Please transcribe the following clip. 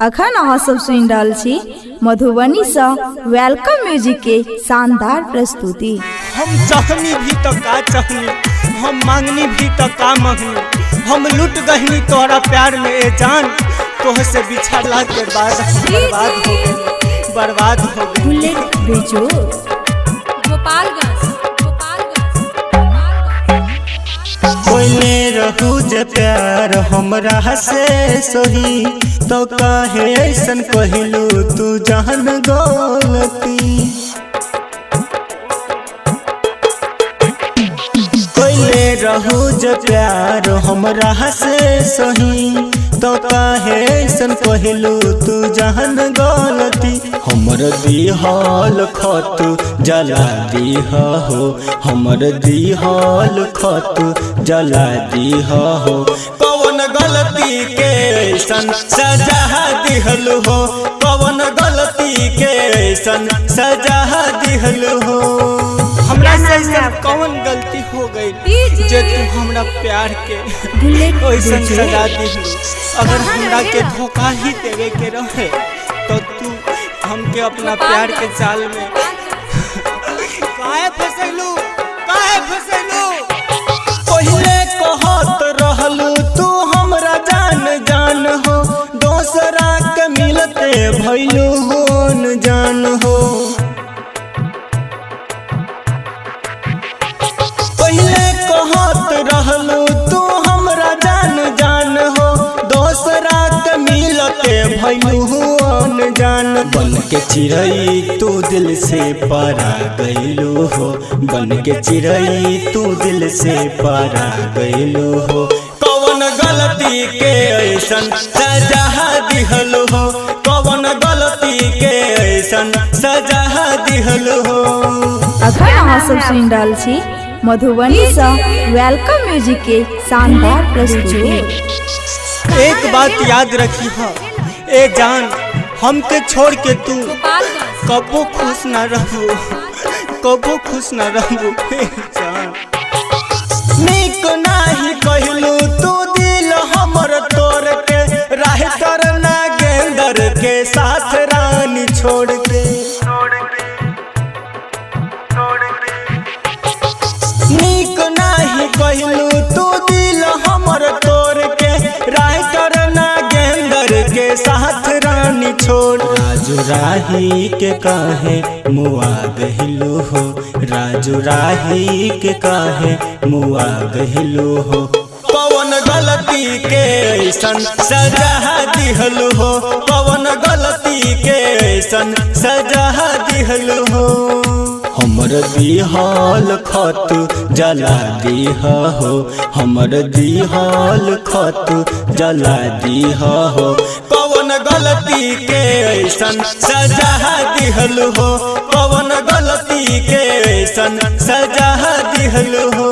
अखन अहाँ सब सुनि रहल छी मधुबनी सँ welcome music के शानदार प्रस्तुति। हम चाहनी भी तो का चाहनी, हम मांगनी भी तो का मांगनी, हम लुट गहनी तोहरा प्यार में ए जान, तोह से बिछड़ला के बाद हम बर्बाद हो गई, बर्बाद हो गई। बुलेट बेजोड़। गोपालगंज, गोपालगंज, गोपालगंज। कोइले रहू जे प्यार हमरा से सही, तो काहे ऐसन कहिलू तू जान गलती। कोइले रहू जे प्यार हमरा से सही, तो काहे ऐसन कहिलू तू जान गलती। हमर दिहल खत जला दीह हो, हमर दिहल खत जला दीह हो, कौन गलती के ऐसन सजा दिहल हो, कौन गलती के ऐसन सजा दिहल हो। हमरा से ऐसन कौन गलती हो गई जे तू हमरा प्यार के बुलेट ऐसन बेजोड़। सजा दिहलू। अगर हमरा के धोखा ही देवे के रहे तो तू हमके अपना प्यार के जाल में काहे फसैलू, काहे फसैलू। पहिले कहत रहलू तू हमरा जान जान हो, दोसरा के मिलते भइलू होन जान हो। पहिले कहत रहलू तू हमरा जान जान हो, दोसरा के मिलते भइलू होन जान। बन के चिड़ै तू दिल से परा गइलू हो, बन के चिड़ै तू दिल से परा गइलू हो, कौन गलती के ऐसन सजा दिहलू हो, कौन गलती के ऐसन सजा दिहलू हो। अखन अहाँ सब सुनि रहल छी मधुबनी सँ welcome music के शानदार प्रस्तुति। एक बात याद रखी हा ए जान, हमके छोड़ के तू गोपालगंज, कबो खुश ना रहबू, कबो खुश ना रहबू ए जान। नीक नाही कहलू तू दिल हमर तोड़ के, राह तर नागेंदर के साथ रानी छोड़ के। नीक नाही कहलू तू दिल हमर तोड़ के, राह तर नागेंदर के साथ रानी छोड़। राजू राही के काहे मुआ गहिलू हो, राजू राही के काहे मुआ गहिलू हो, कौन गलती के ऐसन सजा दिहलू हो, कौन गलती के ऐसन सजा दिहलू हो। हमर दिहल खत जला दीह हो, हमर दिहल खत जला दीह हो, कौन गलती के ऐसन सजा दिहलू हो, कौन गलती के ऐसन सजा दिहलू हो।